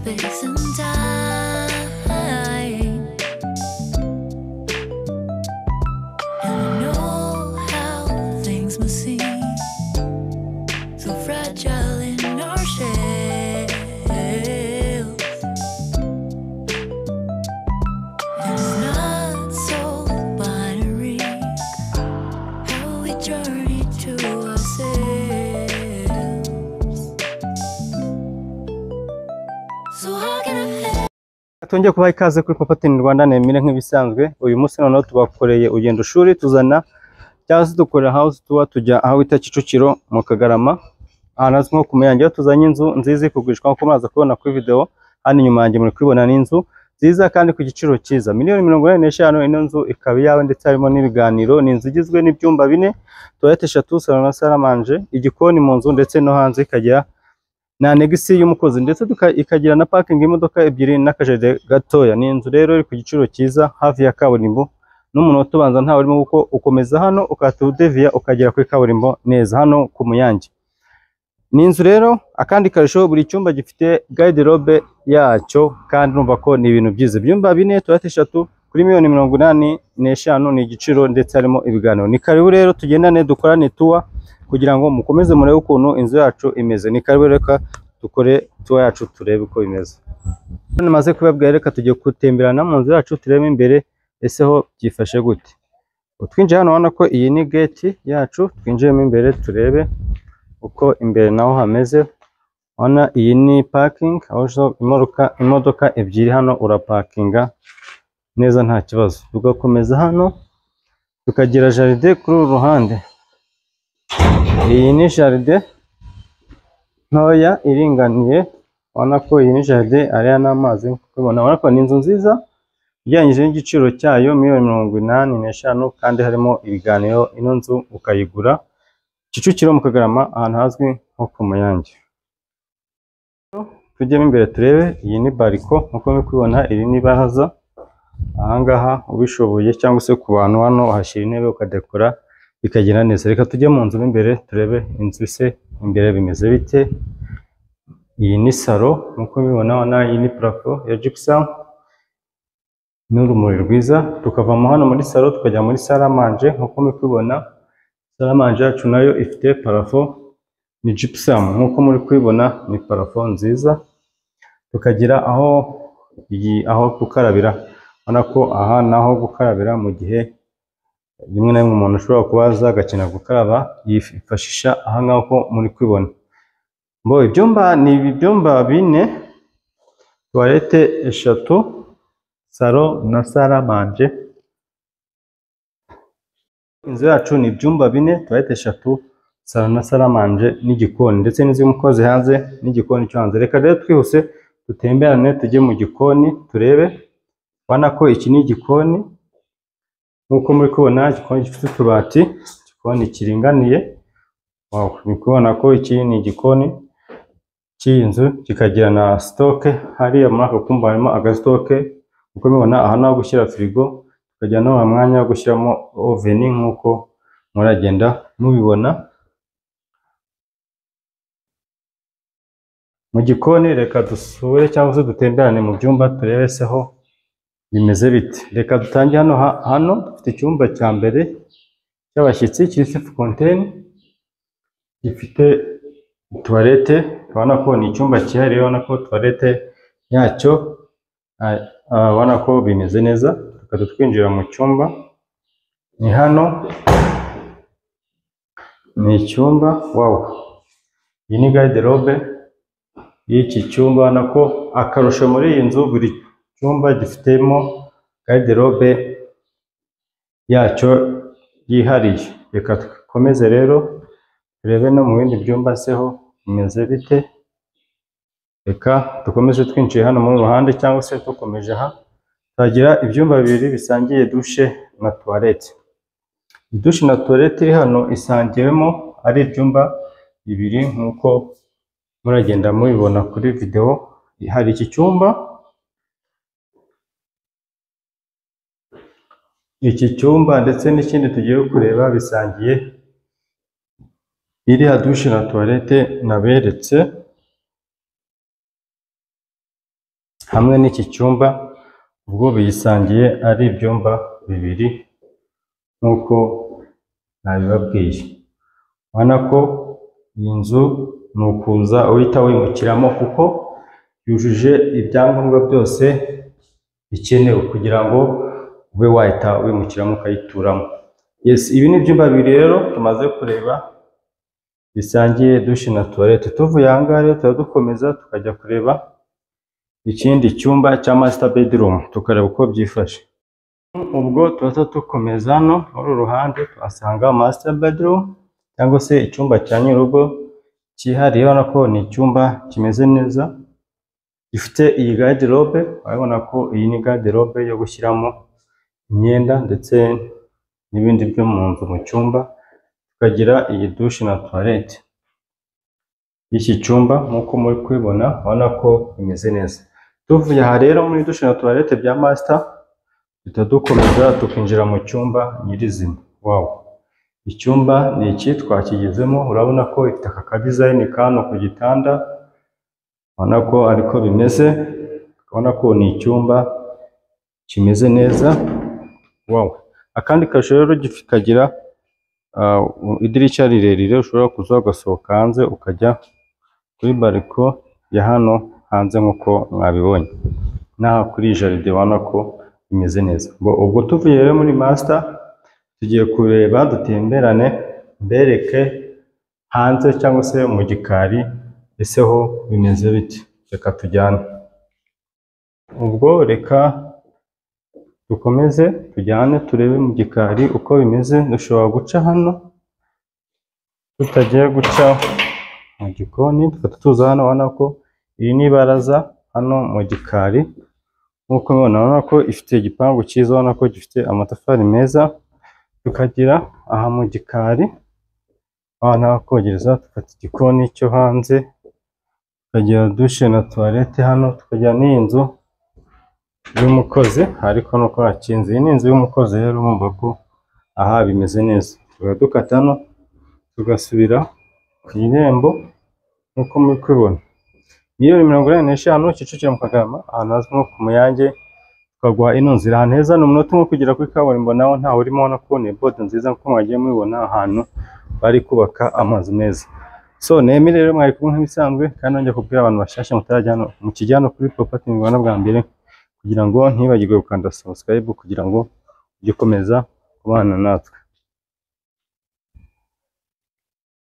Space and time. And I know how things must seem so fragile in our shells. And it's not so binary how we journey to ourselves. So how can I help? Twongeye kubaha ikaze kuri Property in Rwanda Nemire nk'ibisanzwe. Uyu munsi noneho tubakoreye urugendo shuri, tuzana cyangwa se dukorera house tour, tujya aho bita Kicukiro mu Kagarama, ahantu hazwi nko ku Muyange, aho tuzanye inzu nziza iri kugurishwa nk'uko muraza kubibona kuri video. Hano inyuma yanjye muri kubibona ni inzu nziza kandi ku giciro cyiza, miliyoni 85. Ino nzu ikaba iyawe ndetse harimo n'ibiganiro. Ni inzu igizwe n'ibyumba bine, toilette eshatu, salon na salle à manger, igikoni mu nzu ndetse no hanze, ikagira na annexe y'umukozi ndetse ikagira na parking y'imodoka ebyiri n'akajardin gatoya. Ni inzu rero iri ku giciro cyiza, hafi ya kaburimbo, n'umunota ubanza ntawe urimo, kuko ukomeza hano ukahita udeviya ukagera kuri kaburimbo neza hano ku Muyange. Ni inzu rero, akandi karusho, buri cyumba gifite garde-robe yacyo, kandi urumva ko ni ibintu byiza. Ibyumba bine, toilette eshatu, kuri miliyoni 85 ni igiciro ndetse harimo ibiganiro. Ni karibu rero tugendane dukorane tour kugira ngo mukomeze murebe ukuntu inzu yacu imeze. Ni karibu, reka dukore tour yacu turebe uko bimeze. Namaze kubabwira, reka tugiye gutemberana mu nzu yacu turebe imbere ese ho byifashe gute. Twinjiye hano, ubona ko iyi ni gate yacu, twinjiyemo imbere turebe uko imbere naho hameze. Urabona iyi ni parking, aho imodoka ebyiri hano urapakinga neza nta kibazo. Tugakomeza hano tukagira jardin kuri uru ruhande. Iyi ni jardin ntoya iringaniye, ubona ko iyi ni jardin, ariya ni amazi nk'uko ubibona. Urabona ko ni inzu nziza ugereranyije n'igiciro cyayo, miliyoni 85, kandi harimo ibiganiro. Ino nzu ukayigura Kicukiro mu Kagarama, ahantu hazwi nko ku Muyange. Tujyemo imbere turebe. Iyi ni balcon nk'uko muri kubibona, iri ni ibaraza. Ahangaha ubishoboye cyangwa se ku bantu hano uhashyira intebe ukadekora bikagenda neza. Reka tujye mu nzu mo imbere turebe inzu se imbere bimeze bite. Iyi ni salon nk'uko mubibona, urabona iyi ni plafond ya gypsum n'urumuri rwiza. Tukavamo hano muri salon tukajya muri salle à manger. Nk'uko muri kubibona, salle à manger yacu nayo ifite plafond ni gypsum, nk'uko muri kubibona ni plafond nziza. Tukagira aho iyi aho gukarabira, ubona ko aha naho gukarabira mu gihe rimwe na rimwe umuntu ashobora kuba aza agakenera gukaraba, yifashisha aha ngaha uko muri kubibona. Bo ibyumba ni ibi byumba bine, toilette eshatu, salon na salle à manger. Inzu yacu ni ibyumba bine, toilette eshatu, salon na salle à manger n'igikoni, ndetse n'inzu y'umukozi hanze n'igikoni cyo hanze. Reka rero twihuse dutemberane tujye mu gikoni turebe. Ubona ko iki ni igikoni nk'uko muri kubibona, igikoni gifite utubati, igikoni kiringaniye. Wow, muri kubona ko iki ni igikoni cy'iyi nzu, kikagira na stock hariya muri aka kumba harimo agastock. Uko mubibona, aha ni aho gushyira firigo, tukagira n'uwo mwanya wo gushyiramo oven nk'uko muragenda mubibona. Mu gikoni, reka dusure cyangwa se dutemberane mu byumba turebe se ho bimeze bite. Reka dutangire hano. Hano dufite icyumba cya mbere cy'abashyitsi kiri self contain, gifite toilette. Urabona ko ni icyumba cyihariye, urabona ko toilette yacyo, urabona ko bimeze neza. Tukajya twinjira mu cyumba, ni hano, ni icyumba. Wow, iyi ni garde-robe y'iki cyumba. Urabona ko akarusho muri iyi nzu, buri cyumba gifitemo garde-robe yacyo yihariye. Reka dukomeze rero turebe no mu bindi byumba se ho bimeze bite. Reka dukomeze twinjiye hano muri ruhande cyangwa se dukomeje aha, tuhagira ibyumba bibiri bisangiye douche na toilette. Douche na toilette iri hano isangiwemo ari ibyumba bibiri nk'uko muragenda mubibona kuri video. Hari iki cyumba, iki cyumba ndetse n'ikindi tugiye kureba bisangiye iriya douche na toilette naberetse. Hamwe n'iki cyumba ubwo biyisangiye ari ibyumba bibiri nk'uko nabibabwiye. Urabona ko iyi nzu ni ukuza uhita wimukiramo kuko yujuje ibyangombwa byose bikenewe kugira ngo ube wahita wimukiramo ukayituramo. Yes, ibi ni ibyumba bibiri rero tumaze kureba bisangiye douche na toilette. Tuvuye aha ngaha rero tuba dukomeza tukajya kureba ikindi cyumba cya master bedroom, tukareba uko byifashe. Ubwo tuba dukomeza hano muri uru ruhande tuhasanga master bedroom cyangwa se icyumba cya nyir'urugo cyihariye. Urabona ko ni icyumba kimeze neza, gifite iyi garde-robe. Urabona ko iyi ni garde-robe yo gushyiramo imyenda ndetse n'ibindi byo mu nzu mu cyumba. Tukagira iyi douche na toilette y'iki cyumba nk'uko muri kubibona, urabona ko bimeze neza. Tuvuye aha rero muri douche na toilette bya master, duhita dukomeza tukinjira mu cyumba nyirizina. Wow, icyumba ni iki, twakigezemo. Urabona ko ifite aka kadesign kano ku gitanda, urabona ko ariko bimeze. Urabona ko ni icyumba kimeze neza. Wow, akandi karusho rero kagira idirishya rirerire, ushobora kuza ugasohoka hanze ukajya kuri balcon ya hano hanze nk'uko mwabibonye. N'aha kuri jardin ubona ko bimeze neza. Ubwo tuvuye rero muri master, tugiye kureba dutemberane, mbereke hanze cyangwa se mu gikari ese ho bimeze bite. Reka tujyane. Ubwo reka dukomeze tujyane turebe mu gikari uko bimeze. Dushobora guca hano tutagiye guca mu gikoni, tugahita tuza hano. Urabona ko iri ni ibaraza hano mu gikari nk'uko mubibona. Urabona ko ifite igipangu cyiza, urabona ko gifite amatafari meza. Tukagira aha mu gikari ahantu ho kogereza, tugafata igikoni cyo hanze, tukagira douche na toilette hano, tukagira n'iyi nzu y'umukozi, ariko nuko hakinze. Iyi ni inzu y'umukozi rero, urumva ko aha bimeze neza. Tukaba dukata hano tugasubira ku irembo nk'uko muri kubibona. 85,000,000, Kicukiro mu Kagarama, ahantu hazwi nko ku Muyange. Tukaguha ino nzira ahantu heza, ni umunota umwe kugera kuri kaburimbo, naho ntawe urimo. Ubona ko ni bodo nziza nk'uko mwagiye mubibona ahantu bari kubaka amazu meza. So Nemi rero mwari kumwe nk'ibisanzwe, kandi nongeye kubwira abantu bashyashya mutarajya hano mukijya hano kuri Property Rwanda bwa mbere, kugira ngo ntibagirwe gukanda subscribe kugira ngo ujye ukomeza kubana natwe.